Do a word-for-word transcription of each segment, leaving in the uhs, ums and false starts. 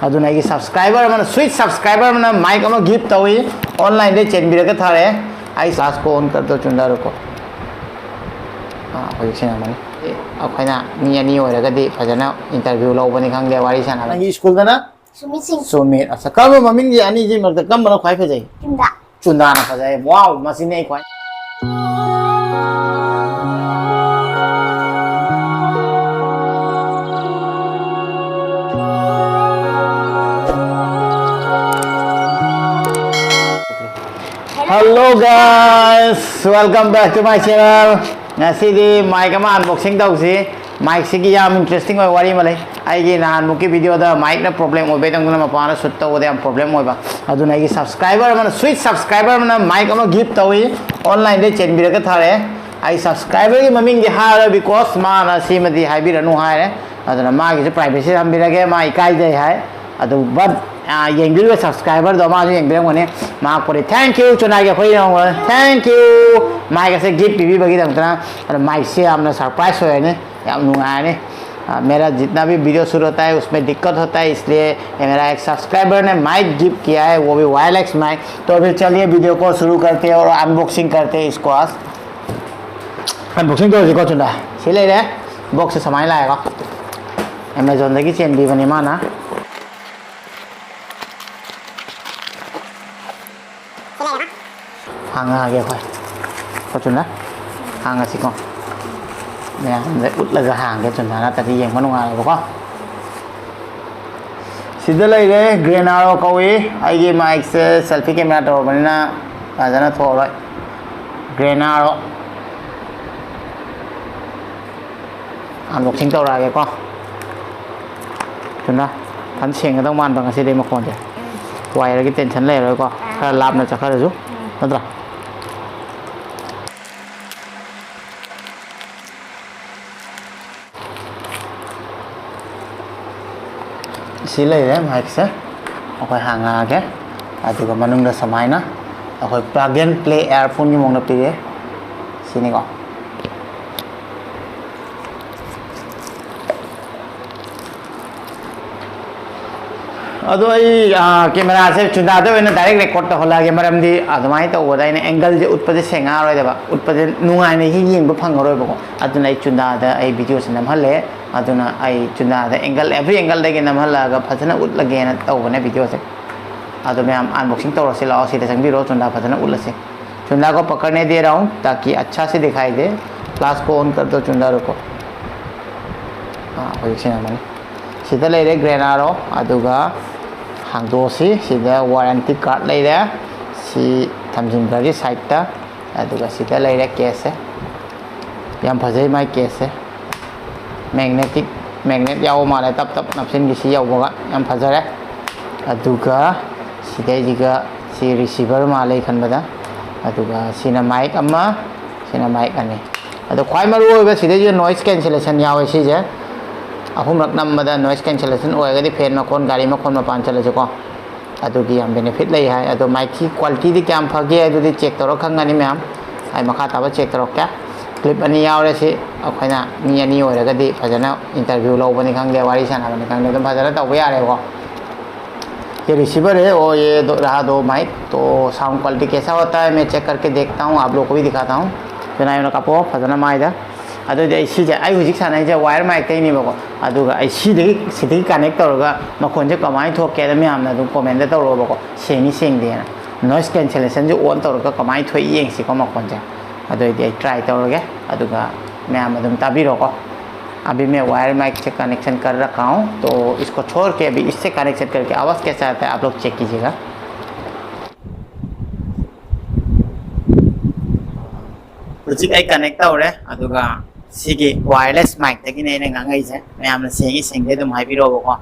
ꯑꯗꯨꯅ ꯑꯩꯒꯤ subscriber ꯑꯃꯅ, sweet subscriber ꯑꯃꯅ mic ꯑꯃ gift ꯇꯧꯏ, online ꯗꯩ ꯆꯦꯟꯕꯤꯔꯒ ꯊꯥꯔꯛꯑꯦ꯫ ꯑꯩ class ꯀꯣꯟ ꯀꯠꯇ ꯆꯨꯟꯗꯔꯨꯀꯣ꯫ ꯑꯥ, ꯍꯧꯖꯤꯛ ꯁꯦꯡꯉꯝꯃꯅꯤ꯫ ꯑꯩꯈꯣꯏꯅ ꯃꯤ ꯑꯅꯤ ꯑꯣꯏꯔꯒꯗꯤ ꯐꯖꯅ interview ꯂꯧꯕꯅꯤ ꯈꯪꯗꯦ, ꯋꯥꯔꯤ ꯁꯥꯟꯅꯕ꯫ ꯅꯪꯒꯤ ꯁ꯭ꯀꯨꯜꯗꯅ? ꯁꯨꯃꯤꯠ ꯁꯤꯡ꯫ ꯁꯨꯃꯤꯠ꯫ ꯑꯁ, ꯀꯔꯝꯕ ꯃꯃꯤꯡꯒꯤ ꯑꯅꯤꯁꯤ ꯃꯔꯛꯇ ꯀꯔꯝꯕꯅ ꯈ꯭ꯋꯥꯏ ꯐꯖꯩ? ꯆꯨꯟꯗꯥ꯫ ꯆꯨꯟꯗꯥꯅ ꯐꯖꯩ꯫ Wow, ꯃꯁꯤꯅꯤ ꯑꯩ ꯈ꯭ꯋꯥꯏ Hello guys, welcome back to my channel. ꯉꯁꯤꯗꯤ mic ꯑꯃ unboxing ꯇꯧꯁꯤ꯫ Mic ꯁꯤꯒꯤ ꯌꯥꯝ interesting ꯑꯣꯏꯕ ꯋꯥꯔꯤ ꯑꯃ ꯂꯩ꯫ ꯑꯩꯒꯤ ꯅꯍꯥꯟꯃꯨꯛꯀꯤ video ꯗ mic ꯅ problem ꯑꯣꯏꯕꯩꯗꯪꯗꯅ ꯃꯄꯥꯟꯗ shoot ꯇꯧꯕꯗ ꯌꯥꯝ problem ꯑꯣꯏꯕ꯫ ꯑꯗꯨꯅ ꯑꯩꯒꯤ subscriber ꯑꯃꯅ, sweet subscriber ꯑꯃꯅ mic ꯑꯃ gift ꯇꯧꯏ, online ꯗꯩ ꯆꯦꯟꯕꯤꯔꯒ ꯊꯥꯔꯛꯑꯦ꯫ ꯑꯩ subscriber ꯒꯤ ꯃꯃꯤꯡꯗꯤ ꯍꯥꯏꯔꯣꯏ, because ꯃꯥꯅ ꯁꯤꯃꯗꯤ ꯍꯥꯏꯕꯤꯔꯅꯨ ꯍꯥꯏꯔꯦ꯫ ꯑꯗꯨꯅ ꯃꯥꯒꯤꯁꯨ privacy ꯊꯝꯕꯤꯔꯒꯦ, ꯃꯥ ꯏꯀꯥꯏꯖꯩ ꯍꯥꯏ꯫ ꯑꯗꯨ but, ꯑꯥ, ꯌꯦꯡꯕꯤꯔꯤꯕ subscriber ꯗꯣ ꯃꯥꯁꯨ ꯌꯦꯡꯕꯤꯔꯝꯒꯅꯤ꯫ ꯃꯥ ꯀꯣꯔꯤ, thank you ꯆꯨꯅꯥꯒꯤ ꯑꯩꯈꯣꯏ ꯌꯦꯡꯉꯣ꯫ Thank you꯫ Mic ꯑꯁꯦ gift ꯄꯤꯕꯤꯕꯒꯤꯗꯃꯛꯇꯅ꯫ ꯑꯗꯣ mic ꯁꯦ ꯌꯥꯝꯅ surprise ꯑꯣꯏꯔꯅꯤ, ꯌꯥꯝ ꯅꯨꯡꯉꯥꯏꯔꯅꯤ꯫ आ, मेरा जितना भी video shoot होता है उसमें दिक्कत होता है, इसलिए ये मेरा एक subscriber ने mic gift किया है, वो भी वायरलेस mic। तो अभी चलिए video को शुरू करते हैं और unboxing करते हैं इसको आज। Unboxing ꯇꯧꯔꯁꯤꯀꯣ ꯆꯨꯟꯗꯥ꯫ ꯁꯤ ꯂꯩꯔꯦ꯫ Box ꯁꯦ ꯁꯨꯃꯥꯏꯅ ꯂꯥꯛꯑꯦꯀꯣ꯫ Amazon ꯗꯒꯤ ꯆꯦꯟꯕꯤꯕꯅꯤ ꯃꯥꯅ꯫ ꯍꯥꯡꯉꯛꯑꯒꯦ ꯑꯩꯈꯣꯏ꯫ ꯀꯣ ꯆꯨꯟꯗꯥ? ꯍꯥꯡꯉꯁꯤꯀꯣ꯫ ꯃꯌꯥꯝꯗ ꯎꯠꯂꯒ ꯍꯥꯡꯒꯦ ꯆꯨꯟꯗꯥ, ꯅꯠꯇ꯭ꯔꯗꯤ ꯌꯦꯡꯕ ꯅꯨꯡꯉꯥꯏꯔꯣꯏꯕꯀꯣ꯫ ꯁꯤꯗ ꯂꯩꯔꯦ, Granaro ꯀꯧꯏ꯫ ꯑꯩꯒꯤ mic ꯁꯦ selfie camera ꯇꯧꯔꯕꯅꯤꯅ ꯐꯖꯅ ꯊꯣꯛꯑꯔꯣꯏ꯫ Granaro꯫ Unboxing ꯇꯧꯔꯛꯑꯒꯦꯀꯣ꯫ ꯆꯨꯟꯗꯥ, ꯐꯖꯅ ꯁꯦꯡꯒꯗꯧ ꯃꯥꯟꯕ ꯉꯁꯤꯗꯤ ꯃꯈꯣꯟꯁꯦ꯫ Wire ꯒꯤ tension ꯂꯩꯔꯔꯣꯏꯀꯣ꯫ ꯈꯔ ꯂꯥꯞꯅ ꯆꯠꯈ꯭ꯔꯁꯨ, ꯅꯠꯇ꯭ꯔꯥ? ꯁꯤ ꯂꯩꯔꯦ mic ꯁꯦ꯫ ꯑꯩꯈꯣꯏ ꯍꯥꯡꯉꯛꯑꯒꯦ꯫ ꯑꯗꯨꯒ ꯃꯅꯨꯡꯗ ꯁꯨꯃꯥꯏꯅ ꯑꯩꯈꯣꯏ plug and play earphone ꯒꯤ ꯃꯑꯣꯡꯗ ꯄꯤꯔꯛꯑꯦ꯫ ꯁꯤꯅꯤꯀꯣ꯫ ꯑꯗꯣ ꯑꯩ ꯀꯦꯃꯦꯔꯥꯁꯦ ꯆꯨꯟꯗꯥꯗ ꯑꯣꯏꯅ ꯗꯥꯏꯔꯦꯛ ꯔꯦꯀꯣꯔꯗ ꯇꯧꯍꯜꯂꯛꯑꯒꯦ꯫ ꯃꯔꯝꯗꯤ ꯑꯗꯨꯃꯥꯏꯅ ꯇꯧꯕꯗ ꯑꯩꯅ ꯑꯦꯡꯒꯜꯁꯦ ꯎꯠꯄꯁꯦ ꯁꯦꯡꯉꯛꯑꯔꯣꯏꯗꯕ, ꯎꯠꯄꯁꯦ ꯅꯨꯡꯉꯥꯏꯅ ꯍꯦꯛ ꯌꯦꯡꯕ ꯐꯪꯉꯔꯣꯏꯕꯀꯣ꯫ ꯑꯗꯨꯅ ꯑꯩ ꯆꯨꯟꯗꯥꯗ ꯑꯩ ꯚꯤꯗꯤꯑꯣꯁꯦ ꯅꯝꯍꯜꯂꯦ꯫ ꯑꯗꯨꯅ ꯑꯩ ꯆꯨꯟꯗꯥꯗ ꯑꯦꯡꯒꯜ ꯑꯦꯚ꯭ꯔꯤ ꯑꯦꯡꯒꯜꯗꯒꯤ ꯅꯝꯍꯜꯂꯛꯑꯒ ꯐꯖꯅ ꯎꯠꯂꯒꯦꯅ ꯇꯧꯕꯅꯦ ꯚꯤꯗꯤꯑꯣꯁꯦ꯫ ꯑꯗꯣ ꯃꯌꯥꯝ ꯑꯟꯕꯣꯛꯁꯤꯡ ꯇꯧꯔꯁꯤ ꯂꯥꯛꯑꯣ, ꯁꯤꯗ ꯆꯪꯕꯤꯔꯣ, ꯆꯨꯟꯗꯥ ꯐꯖꯅ ꯎꯠꯂꯁꯤ꯫ चुंदा को पकड़ने दे रहा हूँ ताकि अच्छा से दिखाई दे। फ्लास्क को ऑन कर दो चुंदा, रुको। ꯍꯧꯖꯤꯛ ꯁꯦꯡꯉꯝꯃꯅꯤ꯫ ꯁꯤꯗ ꯂꯩꯔꯦ ꯒ꯭ꯔꯦꯅꯥꯔꯣ꯫ ꯑꯗꯨꯒ ꯍꯥꯡꯗꯣꯛꯑꯁꯤ꯫ ꯁꯤꯗ ꯋꯥꯔꯦꯟꯇꯤ ꯀꯥꯔꯗ ꯂꯩꯔꯦ꯫ ꯁꯤ ꯊꯝꯖꯤꯟꯈ꯭ꯔꯒꯦ ꯁꯥꯏꯠꯇ꯫ ꯑꯗꯨꯒ ꯁꯤꯗ ꯂꯩꯔꯦ ꯀꯦꯁꯁꯦ꯫ ꯌꯥꯝ ꯐꯖꯩ ꯃꯥꯏ ꯀꯦꯁꯁꯦ꯫ ꯃꯦꯒꯅꯦꯇꯤꯛ ꯃꯦꯒꯅꯦꯠ ꯌꯥꯎꯕ ꯃꯥꯜꯂꯦ꯫ ꯇꯞ ꯇꯞ ꯅꯞꯁꯤꯟꯈꯤ ꯁꯤ ꯌꯧꯕꯒ꯫ ꯌꯥꯝ ꯐꯖꯔꯦ꯫ ꯑꯗꯨꯒ ꯁꯤꯗꯩꯁꯤꯒ ꯁꯤ ꯔꯤꯁꯤꯚꯔ ꯃꯥꯜꯂꯦ ꯈꯟꯕꯗ꯫ ꯑꯗꯨꯒ ꯁꯤꯅ ꯃꯥꯏꯛ ꯑꯃ, ꯁꯤꯅ ꯃꯥꯏꯛ ꯑꯅꯤ꯫ ꯑꯗꯣ ꯈ꯭ꯋꯥꯏ ꯃꯔꯨ ꯑꯣꯏꯕ ꯁꯤꯗꯩꯁꯤꯗ ꯅꯣꯏꯁ ꯀꯦꯟꯁꯦꯂꯦꯁꯟ ꯌꯥꯎꯋꯦ ꯁꯤꯁꯦ꯫ ꯑꯍꯨꯝꯂꯛ ꯅꯝꯕꯗ ꯅꯣꯏꯁ ꯀꯦꯟꯁꯦꯂꯦꯁꯟ ꯑꯣꯏꯔꯒꯗꯤ ꯐꯦꯟ ꯃꯈꯣꯟ, ꯒꯥꯔꯤ ꯃꯈꯣꯟ ꯃꯄꯥꯟ ꯆꯠꯂꯁꯨꯀꯣ꯫ ꯑꯗꯨꯒꯤ ꯌꯥꯝ ꯕꯦꯅꯤꯐꯤꯠ ꯂꯩ ꯍꯥꯏ꯫ ꯑꯗꯣ ꯃꯥꯏꯛꯀꯤ ꯀ꯭ꯋꯥꯂꯤꯇꯤꯗꯤ ꯀꯌꯥꯝ ꯐꯒꯦ ꯑꯗꯨꯗꯤ ꯆꯦꯛ ꯇꯧꯔ ꯈꯪꯒꯅꯤ ꯃꯌꯥꯝ꯫ ꯑꯩ ꯃꯈꯥ ꯇꯥꯕ ꯆꯦꯛ ꯇꯧꯔꯛꯀꯦ꯫ ꯀ꯭ꯂꯤꯞ ꯑꯅꯤ ꯌꯥꯎꯔꯦ ꯁꯤ꯫ ꯑꯩꯈꯣꯏꯅ ꯃꯤ ꯑꯅꯤ ꯑꯣꯏꯔꯒꯗꯤ ꯐꯖꯅ ꯏꯟꯇꯔꯚ꯭ꯌꯨ ꯂꯧꯕꯅꯤ ꯈꯪꯗꯦ, ꯋꯥꯔꯤ ꯁꯥꯟꯅꯕꯅꯤ ꯈꯪꯗꯦ, ꯑꯗꯨꯝ ꯐꯖꯅ ꯇꯧꯕ ꯌꯥꯔꯦꯀꯣ꯫ ये रिसीवर है और ये दो, रहा दो माइक। तो साउंड क्वालिटी कैसा होता है मैं चेक करके देखता हूँ, आप लोग को भी दिखाता हूँ। ꯀꯩꯅꯥꯏꯅ ꯀꯥꯞꯄꯣ ꯐꯖꯅ ꯃꯥꯏꯗ꯫ ꯑꯗꯨꯗꯤ ꯑꯩ ꯁꯤꯁꯦ, ꯑꯩ ꯍꯧꯖꯤꯛ ꯁꯥꯟꯅꯩꯁꯦ ꯋꯥꯌꯔ ꯃꯥꯏꯛꯇꯩꯅꯦꯕꯀꯣ꯫ ꯑꯗꯨꯒ ꯑꯩ ꯁꯤꯗꯒꯤ, ꯁꯤꯗꯒꯤ ꯀꯅꯦꯛ ꯇꯧꯔꯒ ꯃꯈꯣꯟꯁꯦ ꯀꯃꯥꯏꯅ ꯊꯣꯛꯀꯦꯗ ꯃꯌꯥꯝꯅ ꯑꯗꯨꯝ ꯀꯣꯃꯦꯟꯗ ꯇꯧꯔꯛꯑꯣꯕꯀꯣ꯫ ꯁꯦꯡꯉꯤ ꯁꯦꯡꯗꯦꯅ꯫ ꯅꯣꯏꯁ ꯀꯦꯟꯁꯦꯂꯦꯁꯟꯁꯦ ꯑꯣꯟ ꯇꯧꯔꯒ ꯀꯃꯥꯏꯅ ꯊꯣꯛꯏ ꯌꯦꯡꯁꯤꯀꯣ ꯃꯈꯣꯟꯁꯦ꯫ ꯑꯗꯨ ꯑꯣꯏꯗꯤ ꯑꯩ ꯇ꯭ꯔꯥꯏ ꯇꯧꯔꯒꯦ꯫ ꯑꯗꯨꯒ ꯃꯌꯥꯝ ꯑꯗꯨꯝ ꯇꯥꯕꯤꯔꯣꯀꯣ꯫ अभी मैं वायर माइक से कनेक्शन कर रखा हूँ, तो इसको छोड़ के अभी इससे कनेक्शन करके आवाज़ कैसा आता है आप लोग चेक कीजिएगा। ꯍꯧꯖꯤꯛ ꯑꯩ ꯀꯅꯦꯛ ꯇꯧꯔꯦ꯫ ꯑꯗꯨꯒ ꯁꯤꯒꯤ ꯋꯥꯌꯔꯂꯦꯁ ꯃꯥꯏꯛꯇꯒꯤꯅꯦ ꯑꯩꯅ ꯉꯥꯡꯉꯛꯏꯁꯦ꯫ ꯃꯌꯥꯝꯅ ꯁꯦꯡꯉꯤ ꯁꯦꯡꯗꯦ ꯑꯗꯨꯝ ꯍꯥꯏꯕꯤꯔꯛꯑꯣꯕꯀꯣ꯫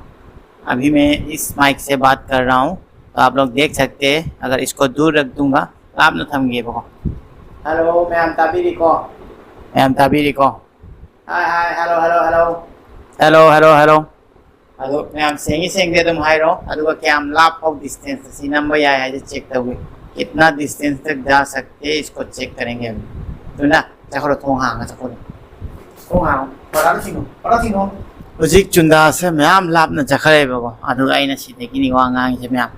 अभी मैं इस माइक से बात कर रहा हूँ, तो आप लोग देख सकते हैं। अगर इसको दूर रख दूंगा, ꯂꯥꯞꯅ ꯊꯝꯒꯦꯕꯀꯣ꯫ ꯍꯜꯂꯣ ꯃꯌꯥꯝ ꯇꯥꯕꯤꯔꯤꯀꯣ? ꯃꯌꯥꯝ ꯇꯥꯕꯤꯔꯤꯀꯣ? Hi hi, hello hello hello. Hello hello hello. ꯑꯗꯣ ꯃꯌꯥꯝ ꯁꯦꯡꯉꯤ ꯁꯦꯡꯗꯦ ꯑꯗꯨꯝ ꯍꯥꯏꯔꯣ꯫ ꯑꯗꯨꯒ ꯀꯌꯥꯝ ꯂꯥꯞ ꯐꯥꯎ ꯗꯤꯁꯇꯦꯟꯁꯇ ꯁꯤ ꯅꯝꯕ ꯌꯥꯏ ꯍꯥꯏꯁꯦ ꯆꯦꯛ ꯇꯧꯒꯦ꯫ कितना डिस्टेंस तक जा सकते हैं, इसको चेक करेंगे अभी। ꯑꯗꯨꯅ ꯆꯠꯈ꯭ꯔꯣ, ꯊꯣꯡ ꯍꯥꯡꯉ ꯆꯠꯈ꯭ꯔꯣ꯫ ꯊꯣꯡ ꯍꯥꯡꯉꯣ꯫ ꯄꯔꯥꯗꯣ ꯁꯤꯡꯉꯣ, ꯄꯔꯥ ꯁꯤꯡꯉꯣ꯫ ꯍꯧꯖꯤꯛ ꯆꯨꯟꯗꯥꯁꯦ ꯃꯌꯥꯝ ꯂꯥꯞꯅ ꯆꯠꯈ꯭ꯔꯦꯕꯀꯣ, ꯑꯗꯨꯒ ꯑꯩꯅ ꯁꯤꯗꯒꯤꯅꯤ ꯋꯥ ꯉꯥꯡꯉꯤꯁꯦ ꯃꯌꯥꯝ꯫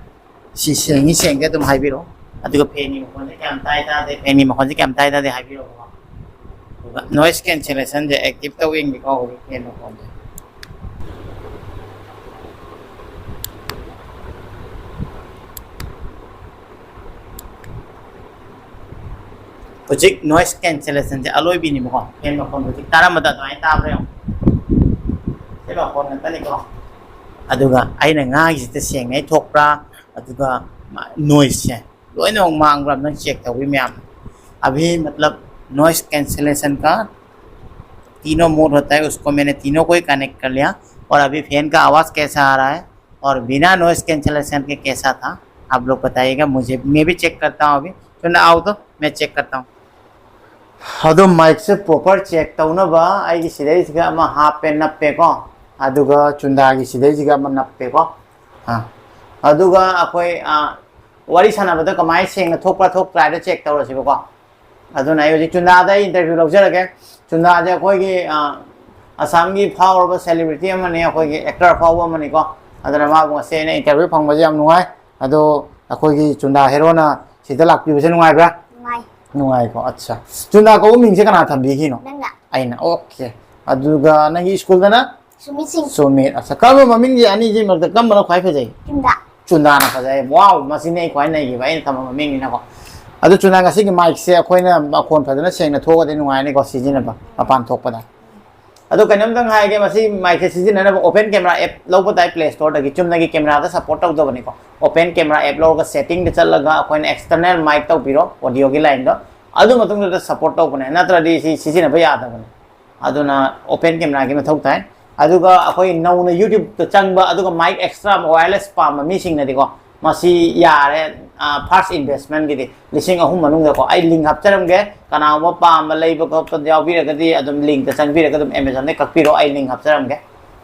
ꯁꯤ ꯁꯦꯡꯉꯤ ꯁꯦꯡꯗꯦ ꯑꯗꯨꯝ ꯍꯥꯏꯕꯤꯔꯛꯑꯣ꯫ ꯑꯗꯨꯒ ꯐꯦꯟꯒꯤ ꯃꯈꯣꯟꯁꯦ ꯀꯌꯥꯝ ꯇꯥꯏ ꯇꯥꯗꯦ, ꯐꯦꯟꯒꯤ ꯃꯈꯣꯟꯁꯦ ꯀꯌꯥꯝ ꯇꯥꯏ ꯇꯥꯗꯦ ꯍꯥꯏꯕꯤꯔꯛꯑꯣꯀꯣ꯫ ꯑꯗꯨꯒ noise cancellationꯁꯦ active ꯇꯧ ꯌꯦꯡꯒꯦꯀꯣ, ꯍꯧꯖꯤꯛ ꯐꯦꯟ ꯃꯈꯣꯟꯁꯦ꯫ ꯍꯧꯖꯤꯛ noise cancellationꯁꯦ ꯑꯂꯣꯏꯕꯤꯅꯦꯕꯀꯣ꯫ ꯐꯦꯟ ꯃꯈꯣꯟ ꯍꯧꯖꯤꯛ ꯇꯥꯔꯝꯕꯗ ꯑꯗꯨꯃꯥꯏꯅ ꯇꯥꯕ꯭ꯔꯥ ꯌꯦꯡꯉꯣ꯫ ꯐꯦꯟ ꯃꯈꯣꯟ ꯉꯥꯛꯇꯅꯤꯀꯣ꯫ ꯑꯗꯨꯒ ꯑꯩꯅ ꯉꯥꯡꯉꯤꯁꯤꯗ ꯁꯦꯡꯅ ꯊꯣꯛꯄ꯭ꯔꯥ, ꯑꯗꯨꯒ noiseꯁꯦ ꯂꯣꯏꯅꯃꯛ ꯃꯥꯡꯕ꯭ꯔꯥ ꯑꯝꯇꯪ check ꯇꯧꯕꯤ ꯃꯌꯥꯝ꯫ अभी मतलब noise cancellation का तीनों mode होता है, उसको मैंने तीनों को ही connect कर लिया। और अभी फैन का आवाज़ कैसा आ रहा है और बिना noise cancellation के कैसा था, आप लोग बताइएगा। मुझे, मैं भी check करता हूँ अभी। ꯆꯨꯟꯗꯥ, आओ तो, मैं check करता हूँ꯫ ꯑꯗꯣ micꯁꯦ proper check ꯇꯧꯅꯕ ꯑꯩꯒꯤ ꯁꯤꯗꯩꯁꯤꯒ ꯑꯃ ꯍꯥꯞꯄꯦ, ꯅꯞꯄꯦꯀꯣ꯫ ꯑꯗꯨꯒ ꯆꯨꯟꯗꯥꯒꯤ ꯁꯤꯗꯩꯁꯤꯒ ꯑꯃ ꯅꯞꯄꯦꯀꯣ꯫ ꯑꯥ꯫ ꯑꯗꯨꯒ ꯑꯩꯈꯣꯏ, ꯑꯥ, ꯋꯥꯔꯤ ꯁꯥꯟꯅꯕꯗ ꯀꯃꯥꯏꯅ ꯁꯦꯡꯅ ꯊꯣꯛꯄ꯭ꯔꯥ ꯊꯣꯛꯇ꯭ꯔꯥ ꯍꯥꯏꯗꯣ check ꯇꯧꯔꯁꯤꯕꯀꯣ꯫ ꯑꯗꯨꯅ ꯑꯩ ꯍꯧꯖꯤꯛ ꯆꯨꯟꯗꯥꯗ ꯑꯩ interview ꯂꯧꯖꯔꯒꯦ꯫ ꯆꯨꯟꯗꯥꯁꯦ ꯑꯩꯈꯣꯏꯒꯤ, ꯑ, ꯑꯁꯥꯝꯒꯤ ꯐꯥꯎꯔꯕ celebrity ꯑꯃꯅꯤ, ꯑꯩꯈꯣꯏꯒꯤ actor ꯑꯐꯥꯎꯕ ꯑꯃꯅꯤꯀꯣ꯫ ꯑꯗꯨꯅ ꯃꯥꯕꯨ ꯉꯁꯤ ꯑꯩꯅ interview ꯐꯪꯕꯁꯦ ꯌꯥꯝ ꯅꯨꯡꯉꯥꯏ꯫ ꯑꯗꯣ ꯑꯩꯈꯣꯏꯒꯤ ꯆꯨꯟꯗꯥ heroꯅ ꯁꯤꯗ ꯂꯥꯛꯄꯤꯕꯁꯦ ꯅꯨꯡꯉꯥꯏꯕ꯭ꯔꯥ? ꯅꯨꯡꯉꯥꯏ꯫ ꯅꯨꯡꯉꯥꯏꯀꯣ꯫ ꯑꯠꯁꯥ꯫ ꯆꯨꯟꯗꯥ ꯀꯧꯕ ꯃꯤꯡꯁꯦ ꯀꯅꯥ ꯊꯝꯕꯤꯈꯤꯅꯣ? ꯅꯪꯅ꯫ ꯑꯩꯅ꯫ Okay꯫ ꯑꯗꯨꯒ ꯅꯪꯒꯤ schoolꯗꯅ? ꯁꯨꯃꯤꯠ ꯁꯤꯡ꯫ ꯁꯨꯃꯤꯠ꯫ ꯑꯠꯁꯥ, ꯀꯔꯝꯕ ꯃꯃꯤꯡꯒꯤ ꯑꯅꯤꯁꯤ ꯃꯔꯛꯇ ꯀꯔꯝꯕꯅ ꯈ꯭ꯋꯥꯏ ꯐꯖꯩ? ꯆꯨꯟꯗꯥ꯫ ꯆꯨꯟꯗꯥꯅ ꯐꯖꯩ꯫ Wow, ꯃꯁꯤꯅꯦ ꯑꯩ ꯈ꯭ꯋꯥꯏ ꯅꯩꯈꯤꯕ, ꯑꯩꯅ ꯊꯝꯕ ꯃꯃꯤꯡꯅꯤꯅꯀꯣ꯫ ꯑꯗꯨ ꯆꯨꯟꯗꯥ, ꯉꯁꯤꯒꯤ micꯁꯦ ꯑꯩꯈꯣꯏꯅ ꯃꯈꯣꯟ ꯐꯖꯅ ꯁꯦꯡꯅ ꯊꯣꯛꯑꯒꯗꯤ ꯅꯨꯡꯉꯥꯏꯅꯤꯀꯣ ꯁꯤꯖꯤꯟꯅꯕ ꯃꯄꯥꯟ ꯊꯣꯛꯄꯗ꯫ ꯑꯗꯣ ꯀꯩꯅꯣꯝꯇꯪ ꯍꯥꯏꯒꯦ, ꯃꯁꯤ micꯁꯦ ꯁꯤꯖꯤꯟꯅꯅꯕ Open Camera app ꯂꯧꯕ ꯇꯥꯏ Play Storeꯗꯒꯤ, ꯆꯨꯝꯅꯒꯤ cameraꯗ support ꯇꯧꯗꯕꯅꯤꯀꯣ꯫ Open Camera app ꯂꯧꯔꯒ settingꯗ ꯆꯠꯂꯒ ꯑꯩꯈꯣꯏꯅ external mic ꯇꯧꯕꯤꯔꯣ, audioꯒꯤ lineꯗꯣ, ꯑꯗꯨ ꯃꯇꯨꯡꯗ support ꯇꯧꯕꯅꯦ, ꯅꯠꯇ꯭ꯔꯗꯤ ꯁꯤ ꯁꯤꯖꯤꯟꯅꯕ ꯌꯥꯗꯕꯅꯦ꯫ ꯑꯗꯨꯅ Open Cameraꯒꯤ ꯃꯊꯧ ꯇꯥꯏ꯫ ꯑꯗꯨꯒ ꯑꯩꯈꯣꯏ ꯅꯧꯅ YouTubeꯇ ꯆꯪꯕ, ꯑꯗꯨꯒ mic extra wireless ꯄꯥꯝꯕ ꯃꯤꯁꯤꯡꯅꯗꯤꯀꯣ, ꯃꯁꯤ ꯌꯥꯔꯦ, ꯑ, first investmentꯀꯤꯗꯤ ꯂꯤꯁꯤꯡ ꯑꯍꯨꯝ ꯃꯅꯨꯡꯗꯀꯣ꯫ ꯑꯩ link ꯍꯥꯞꯆꯔꯝꯒꯦ, ꯀꯅꯥꯒꯨꯝꯕ ꯄꯥꯝꯕ ꯂꯩꯕ ꯈꯣꯠꯄ ꯌꯥꯎꯕꯤꯔꯒꯗꯤ ꯑꯗꯨꯝ linkꯇ ꯆꯪꯕꯤꯔꯒ ꯑꯗꯨꯝ Amazonꯗꯒꯤ ꯀꯛꯄꯤꯔꯣ, ꯑꯩ link ꯍꯥꯞꯆꯔꯝꯒꯦ꯫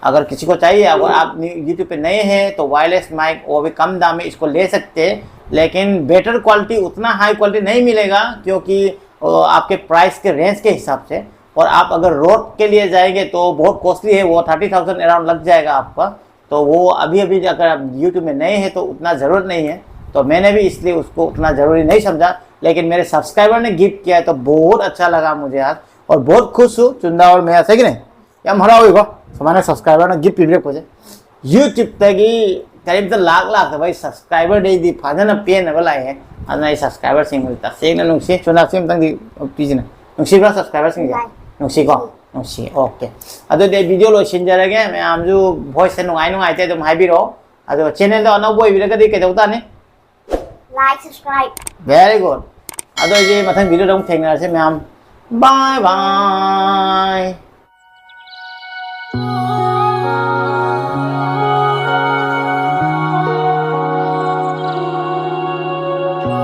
अगर किसी को चाहिए, अगर आप न्यू-, YouTube पे नए हैं तो wireless mic वो भी कम दाम में इसको ले सकते हैं, लेकिन better quality, उतना high quality नहीं मिलेगा क्योंकि, अ, आपके price के range के हिसाब से और आप अगर रोड के लिए जाएंगे तो बहुत कॉस्टली है, वो थर्टी थाउजेंड अराउंड लग जाएगा आपका। तो वो अभी अभी अगर आप यूट्यूब में नए हैं तो उतना ज़रूरत नहीं है, तो मैंने भी इसलिए उसको उतना ज़रूरी नहीं समझा। लेकिन मेरे सब्सक्राइबर ने गिफ्ट किया है तो बहुत अच्छा लगा मुझे आज, और बहुत खुश हूँ चुंदा और मैं, ऐसे कि नहीं? ꯌꯥꯝ ꯍꯔꯥꯎꯋꯦꯀꯣ ꯁꯨꯃꯥꯏꯅ ꯁꯕꯁꯀ꯭ꯔꯥꯏꯕꯔꯅ ꯒꯤꯐ ꯄꯤꯕꯤꯔꯛꯄꯁꯦ꯫ ꯌꯨꯇ꯭ꯌꯨꯕꯇꯒꯤ ꯀꯔꯤꯝꯇ ꯂꯥꯛ ꯂꯥꯛꯇꯕ ꯑꯩ ꯁꯕꯁꯀ꯭ꯔꯥꯏꯕꯔꯗꯩꯗꯤ ꯐꯖꯅ ꯄꯦꯟꯅꯕ ꯂꯥꯛꯑꯦ꯫ ꯑꯗꯨꯅ ꯑꯩ ꯁꯕꯁꯀ꯭ꯔꯥꯏꯕꯔꯁꯤꯡꯕꯨꯗꯤ ꯇꯁꯦꯡꯅ ꯅꯨꯡꯁꯤ꯫ ꯆꯨꯅꯥꯁꯤ ꯑꯃꯇꯪꯗꯤ ꯄꯤꯁꯤꯅ꯫ ꯅꯨꯡꯁꯤꯕ꯭ꯔꯥ ꯁꯕꯁꯀ꯭ꯔꯥꯏꯕꯔꯁꯤꯡꯁꯦ? ꯅꯨꯡꯁꯤ꯫ ꯅꯨꯡꯁꯤꯀꯣ? ꯅꯨꯡꯁꯤ꯫ ꯑꯣꯀꯦ꯫ ꯑꯗꯨꯗꯤ ꯑꯩ ꯚꯤꯗꯤꯑꯣ ꯂꯣꯏꯁꯤꯟꯖꯔꯒꯦ꯫ ꯃꯌꯥꯝꯁꯨ ꯚꯣꯏꯁꯁꯦ ꯅꯨꯡꯉꯥꯏ ꯅꯨꯡꯉꯥꯏꯇꯦ ꯑꯗꯨꯝ ꯍꯥꯏꯕꯤꯔꯛꯑꯣ꯫ ꯑꯗꯣ ꯆꯦꯅꯦꯜꯗꯣ ꯑꯅꯧꯕ ꯑꯣꯏꯕꯤꯔꯒꯗꯤ ꯀꯩꯗꯧ ꯇꯥꯅꯤ? Like, subscribe. Very good. ꯑꯗꯣ ꯑꯩꯗꯤ ꯃꯊꯪ ꯚꯤꯗꯤꯑꯣꯗ ꯑꯃꯨꯛ ꯊꯦꯡꯅꯔꯁꯦ ꯃꯌꯥꯝ꯫ Bye bye.